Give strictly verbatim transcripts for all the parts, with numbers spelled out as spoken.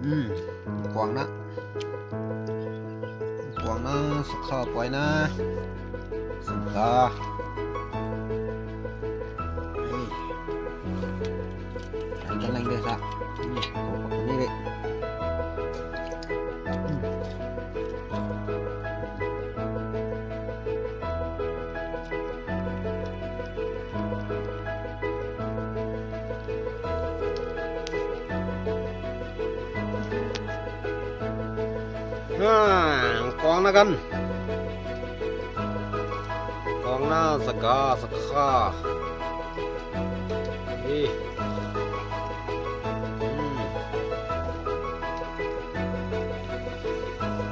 Hmm, kuangna. Kuangna, sakha poina. Sangka. Hey. Ai, kan lang de sa. Hmm, ko pa ni re. Hmm. Ah, kuangna gan. Kuangna zaga, zakha. Eh. Hmm.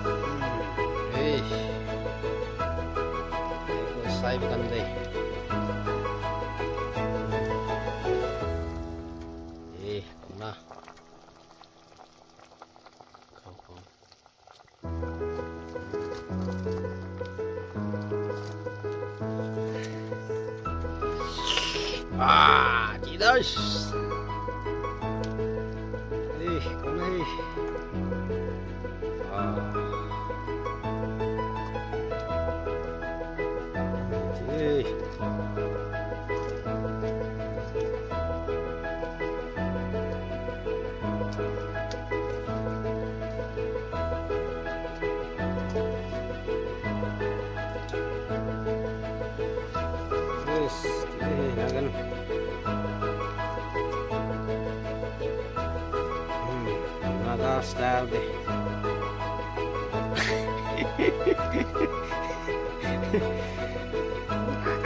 Hmm. Eh. Ko sai kan de. Eh, kuangna. Kau, kau. Ah, chiu da. Eh, kau nai. Ah. Eh. Yes, eh, nagan. Hmm, Naga style de.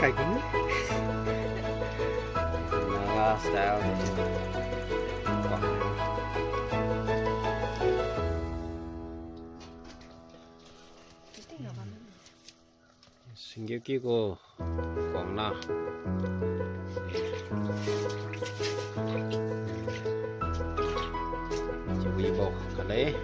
Kai kuni. Naga style de. Wah. Singkeu ki ko kuangna. Chiwi bo kale.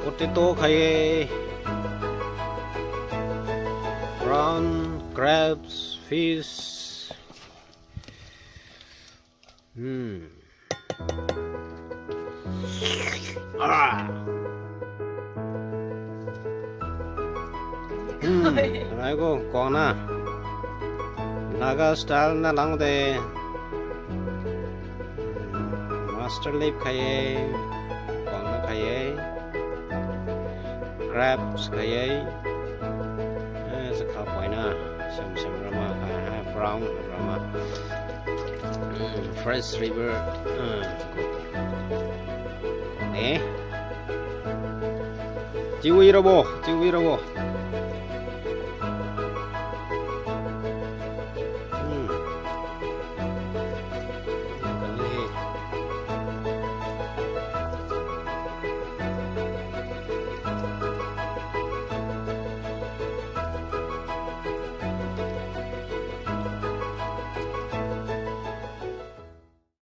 Potato khai-e. Prawn, crabs, fish. Hmm. Ah. Hmm. Nai ko kuangna. Naga style na lang de. Mustard leaf khai-e. Kuangna khai-e. Crabs khai-e. Eh, sakha poina. Siam siam rama khai, eh, brown rama. Hmm, fresh river. Hmm. Eh. Chiwi rabo, chiwi rabo.